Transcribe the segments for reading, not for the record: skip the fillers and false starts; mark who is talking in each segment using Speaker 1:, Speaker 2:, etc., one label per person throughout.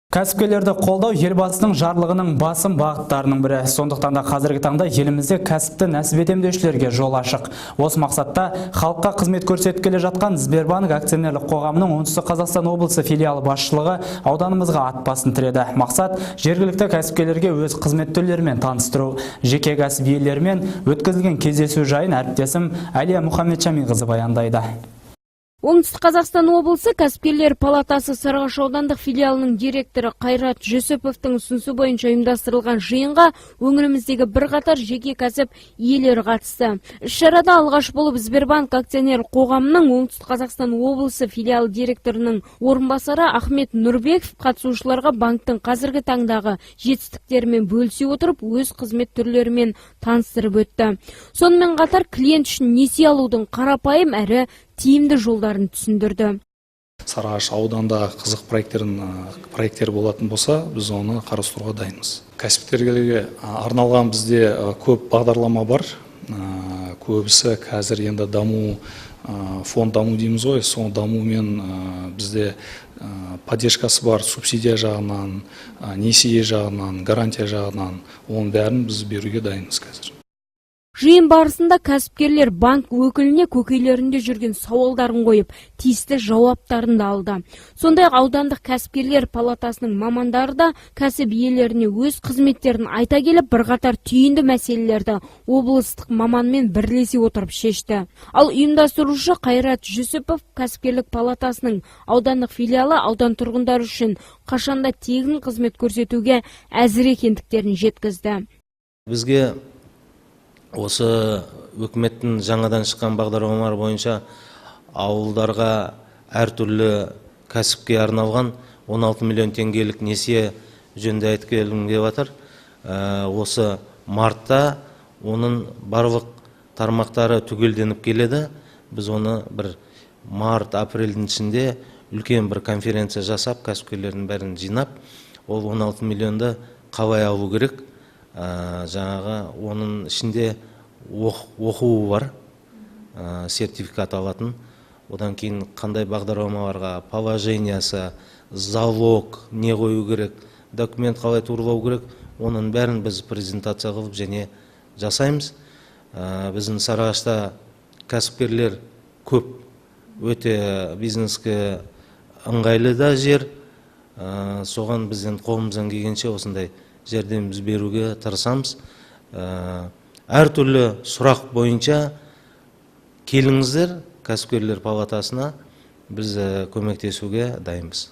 Speaker 1: Кәсіпкерлерді қолдау – Елбасының жарлығының басым бағыттарының бірі. Сондықтан да қазіргі таңда елімізде кәсіпті нәсіп етем деушілерге жол ашық. Осы мақсатта халыққа қызмет көрсетіп келе жатқан Сбербанк акционерлік қоғамының Оңтүстік Қазақстан облысы филиалы басшылығы ауданымызға ат басын тіреді. Мақсат – жергілікті кәсіпкерлерге өз қызмет түрлерімен таныстыру. Жеке кәсіп иелерімен өткізілген кездесу жайын әріптесім Әлия Мұхамеджамиқызы баяндайды.
Speaker 2: Оңтүстік Қазақстан облысы кәсіпкерлер палатасы Сарыағаш аудандық филиалының директоры Қайрат Жүсіповтің ұсынысы бойынша ұйымдастырылған жиынға өңіріміздегі бірқатар жеке кәсіп иелері қатысты. Іс-шарада алғаш болып Сбербанк акционерлік қоғамының Оңтүстік Қазақстан облысы филиалы директорының орынбасары Ахмет Нұрбеков қатысушыларға банктің қазіргі таңдағы жетістіктерімен бөлісе отырып, өз қызмет түрлерімен таныстырып өтті. Сонымен қатар клиент үшін несие алудың қарапайым әрі тиімді жолдарын түсіндірді.
Speaker 3: Сарыағаш ауданда қызық проекттер болатын болса, біз оны қарастыруға дайынбыз. Кәсіпкерлерге арналған бізде көп бағдарлама бар. Көбісі қазір енді даму фонд даму дейміз ғой, сол дамумен бізде поддержкасы бар, субсидия жағынан, несие жағынан, гарантия жағынан, оның бәрін біз беруге дайынбыз қазір.
Speaker 2: Жиын барысында кәсіпкерлер банк өкіліне көкейлерінде жүрген сауалдарын қойып, тиісті жауаптарын да алды. Сондай-ақ аудандық кәсіпкерлер палатасының мамандары да кәсіп иелеріне өз қызметтерін айта келіп, бірқатар түйінді мәселелерді облыстық маманмен бірлесе отырып шешті. Ал ұйымдастырушы Қайрат Жүсіпов кәсіпкерлік палатасының аудандық филиалы аудан тұрғындары үшін қашанда тегін қызмет көрсетуге әзір екендіктерін жеткізді.
Speaker 4: Бізге осы үкіметтің жаңадан шыққан бағдарламалар бойынша ауылдарға әртүрлі кәсіпке арналған 16 миллион теңгелік несие жөнінде айтып келгім келіп жатыр. Осы мартта оның барлық тармақтары түгелденіп келеді. Біз оны бір март, апрельдің ішінде үлкен бір конференция жасап, кәсіпкерлердің бәрін жинап, ол 16 миллионды қалай алу керек, жаңағы оның ішінде оқуы бар, сертификат алатын, одан кейін қандай бағдарламаларға положениясы, залог не қою керек, документ қалай туралау керек, оның бәрін біз презентация қылып және жасаймыз. Біздің Сарыағашта кәсіпкерлер көп, өте бизнеске ыңғайлы да жер. Соған біз енді қолымыздан келгенше осындай жәрдеміміз беруге тырысамыз. Әртүрлі сұрақ бойынша келіңіздер кәсіпкерлер палатасына, біз көмектесуге дайынбыз.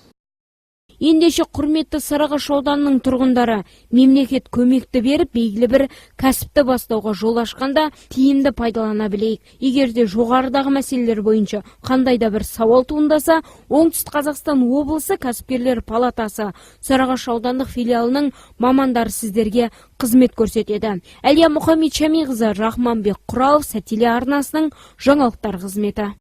Speaker 2: Ендеше, құрметті Сарыағаш ауданының тұрғындары, мемлекет көмекті беріп, белгілі бір кәсіпті бастауға жол ашқанда, тиімді пайдалана білейік. Егер де жоғарыдағы мәселелер бойынша қандай да бір сауал туындаса, Оңтүстік Қазақстан облысы кәсіпкерлер палатасы Сарыағаш аудандық филиалының мамандары сіздерге қызмет көрсетеді. Әлия Мұхамеджамиқызы, Рахманбек Құралов, Сәт телеарнасының жаңалықтар қызметі.